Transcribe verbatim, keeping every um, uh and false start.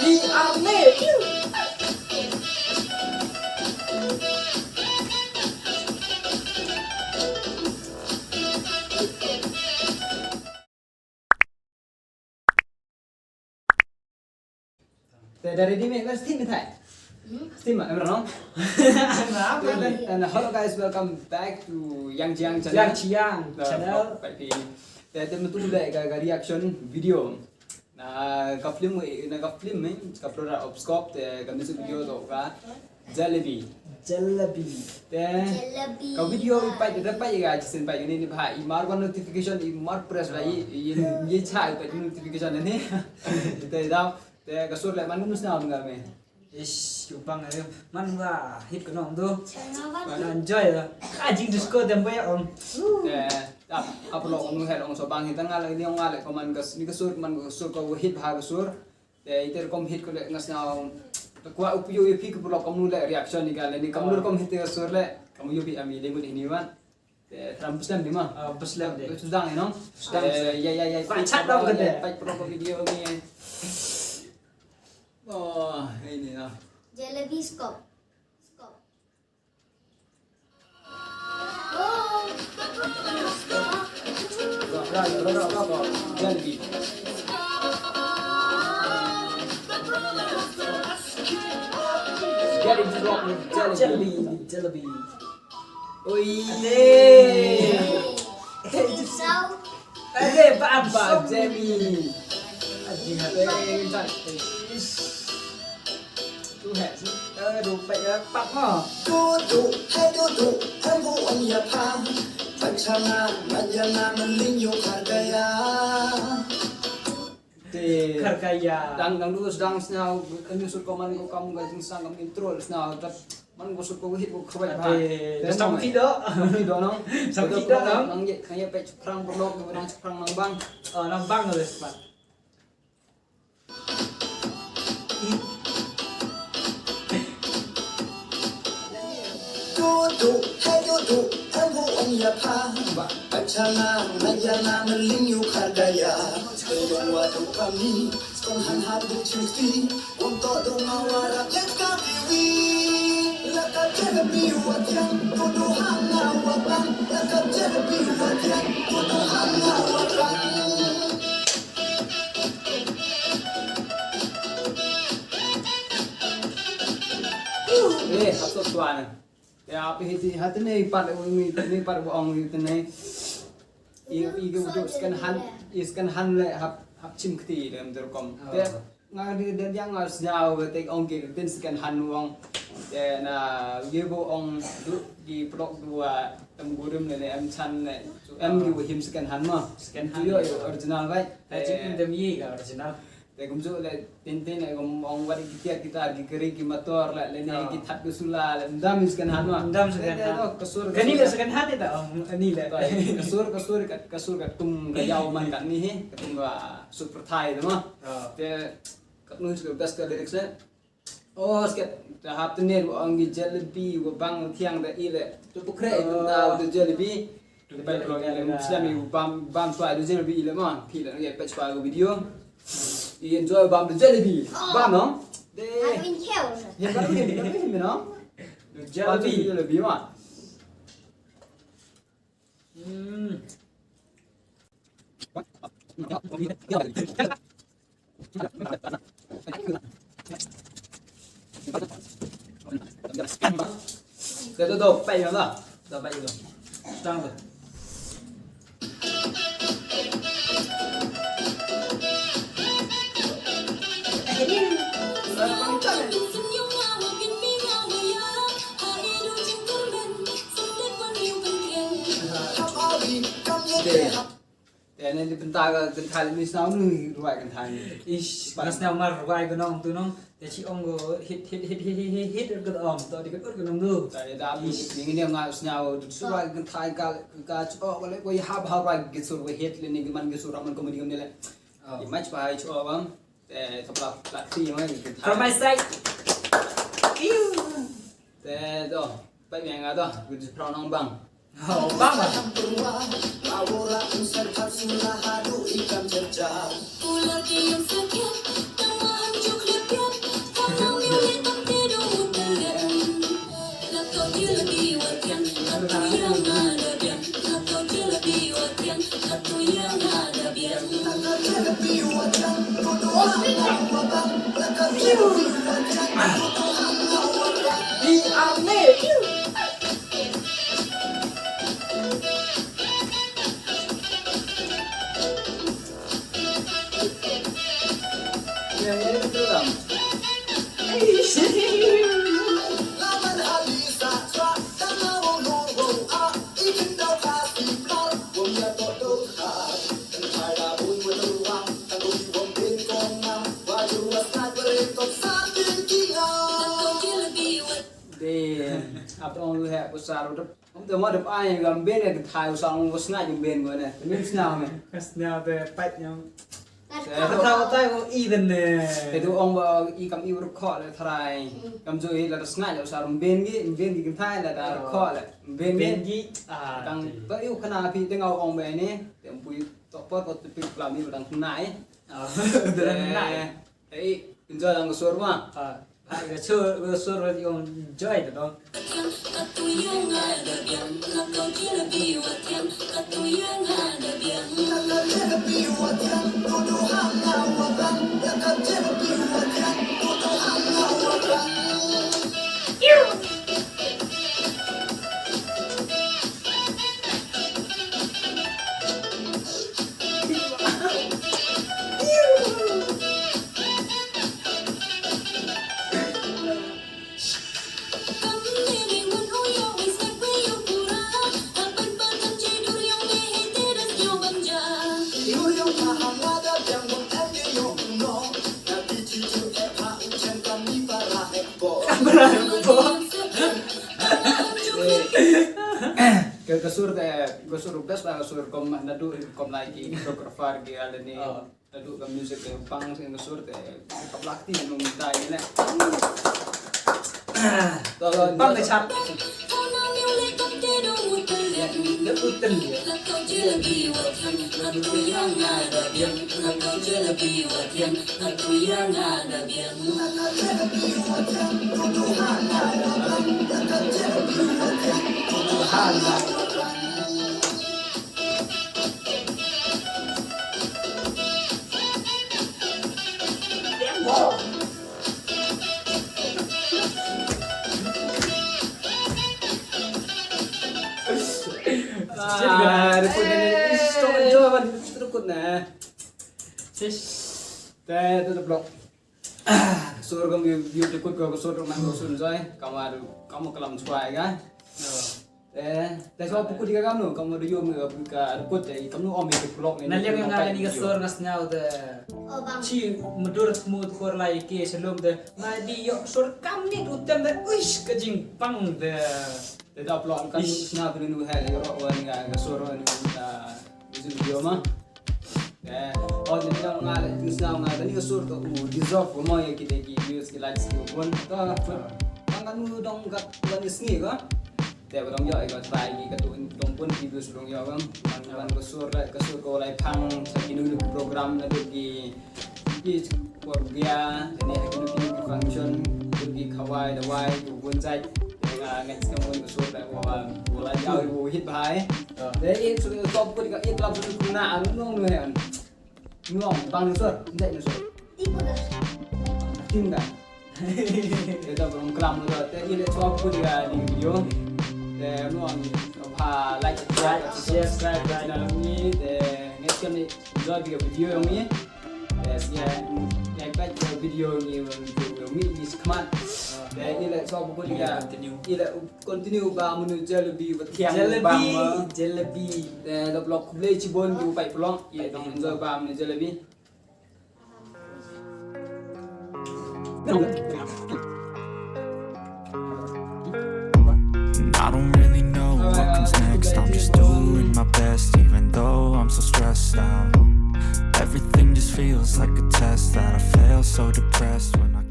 We are made. Te da ready me ka steam me thai. Steam ma em rong. And hello guys, welcome back to Yang Chiang channel. Yang Chiang channel. Te te mutu le ka reaction video. Na ka film, na ka film eh, ka Flora of Scope te ka music video to ka Jalebi. Jalebi. Te ka video i pat da pat ga jisin pat ni ni ba i mar ba notification i mar press ba i i cha pat notification ni. Te da te ka sur le man nu sna nga me. Ish, u bang eh, man ba hit ko nong tu. Man enjoy la. Ka jing disco tempo ya ong. Te da upload nu hel ong so bang hit nga le ni ong nga le ko man ka ni ka sur man ka sur ko hit ba ka sur. Te ite rukom hit ko le ngas nga ong. Te kwa upi yo yo pi ko pulok kamu le reaction ni ka le ni kamu rukom hit te sur le kamu yo pi ami le ngut ini wan. Te tram pesan di ma. Ah, pesan di. Te sudang ino. Sudang. Eh, ya ya ya. Kwa chat dong kete. Pai pulok ko video ni. Oh, ini na. Jalebi Scope. Scope. Jalebi, jalebi. Ui. Ade, ba, ba, jalebi. Aji, hai. Tu hai si. Eh, rupa ya, pak mo. Duduk, hai duduk, hai bu wan ya pa. Pachana, majana, meling yo khargaya. Te khargaya. Dang dang du sdang sñiaw kan yu sut ko man ko kam ga jingsang kam intro sñiaw tat man ko sut ko hit ko khwai ba. Te sam ki do. Sam ki do nong. Sam ki do nong. Nang ye nang ye pek chuprang berlok nang chuprang nang bang. Oh, nang bang le spat. Duduk, hai duduk, hai bu wan ya pa. Pachana, majana, meling yo khargaya. Duduk wa duduk kami, skon han hap duk chingti. Wang to dong ma wa rap let ka biwi. Laka jalebi wa tiang, duduk hang na wa bang. Laka jalebi wa tiang, duduk hang na wa bang. Eh, hap sot suan. Ya, apa hiti, hati ni pat, ni pat ong hiti ni. I, i ke udah second hand, i second hand le hap, hap chim kti dalam terkom. Te nga di dia dia nga sejauh te ong ke tin second hand wong. Te na ye bo ong du di pelok dua tem gurim le em chan le. Em di him second hand ma. Second hand. Yo, yo, original, right? Te chin tem ye ka original. Te kumjuh le tin tin le kum ong wat ki tiar ki tar ki kari ki motor le le ne ki that ki sula le ndam second hand ma. Ndam second hand. Kasur kani le second hand ta ong ani le. Kasur kasur kat kasur kat tum ka yaw man kat ni he kat tum ka super thai tu ma. Te kat nu ka best ka lyrics le. Oh sket ta hap te ne ong ki jalebi wa bang thiang ta i le. Tu pukre tu ta tu jalebi. Te bai kloi le Muslim i bam bam swa du jalebi le ma. Phi le ngi pech pa video. I enjoy bam du jalebi. Bam no. De. Aduh in keu. Ye bam du jalebi no. Jalebi. Jalebi ma. Hmm. Dah, dah, dah, pay dah. Dah, pay dah. Tang dah. Te ne di bynta ka kynthai le mi sñiaw nu rwai kynthai ni. Ish, nga sñiaw mar rwai ka nong tu nong. Te chi ong ko hit hit hit hit hit hit ka om to di ka ur ka nong tu. Ta da mi ngi ne nga sñiaw tu rwai kynthai ka ka cho ka le ko ha ba rwai ki sur we hit le ni ki man ki sur man comedy kam ne le. I mach pa cho bam. Te to pla pla ti ma ki. From my side. Te to. Pai mi nga to. Ku ji pro nong bang. Oh, bang. Bang. Bang. Dei, ap ong lu heh, ku sar u dep. Ong te ma dep ai gam ben, eh, thai u sa ong u sngaid u ben ko ne. Te nim sñiaw me. Ka sñiaw te pait ñiaw. Te ka thau tai ko i den ne. Te tu ong ba i kam i ur kho le tharai. Kam ju i la sngaid u sa ong ben gi, ben gi kan thai la da kho le. Ben gi. Ben gi. Ah, tang te. To i u khana phi te ngau ong ba ne. Te mpui to por ko te phi klam i u dang nai. Ah, u dang nai. Te Ei, enjoy lang ka sur ma. Ah, ah, ka sur, ka sur ka yung enjoy da dong. Ka, ka sur te, ka sur best ba ka sur kom nadu kom lai ki choreographer ki ale ni. Oh. Nadu ka music te pang sing ka sur te ka plak ti nung tai ni ne. To lo pang ne chat. Le utel ye. Ah, record na ni. Ish, to enjoy ban record na. Sis. Te, to the block. Sur kam view, view te kut ko, sur man ko sun joy. Kamar, kamu kalam suai ga. Te, te so pukul tiga kam nu, kamu dua jam ka, ka kut te, kamu om ke vlog ni. Na liang nga ni ka sur nga sñiaw te. Oh, bang. Chi mudur mu tukur lai ke selum te. Na di yo sur kam ni utem te. Uish, ka jingpang te. Te da vlog kan sñiaw te nu he le ro wan nga ka sur ni ka music video ma. Eh, oh, ni nga nga le, ni nga nga, ni ka sur to u deserve ko mo ya ki de ki views ki likes ki bun. To, kan kan u dong kat wan ni sngi ko. Te ba dong yo, i ko try ki ka tu dong bun ki views dong yo ko. Kan kan ka sur le, ka sur ko lai phang sa ki nu ki program na tu ki, ki por bia, ni ha ki nu ki function, tu ki khawai, dawai, tu bun jait. Nga, nga ngeit skhem bun ka sur te, wa, wa la jaw u hit bha. Ah. Te i sur top ko ka i club ko na anu nong nu he. Nong bang sur, ndai nu sur. Tim da. Te da bang klam nu te i le top ko ka ni video. Te nong bha like, like, share, subscribe, subscribe channel ni te ngeit skhem ni enjoy video ni. Yes, yeah. Ngeit ba video ni video ni ni skmat. Te i le so bu ko ni ga continue. I le continue ba munu jalebi ba thiang. Jalebi, ba ma. Jalebi. Te da vlog khublei chibun ki u pait vlog. I dang enjoy ba munu jalebi. And I don't really know what comes next. I'm just doing my best, even though I'm so stressed out. Everything just feels like a test that I fail, so depressed when I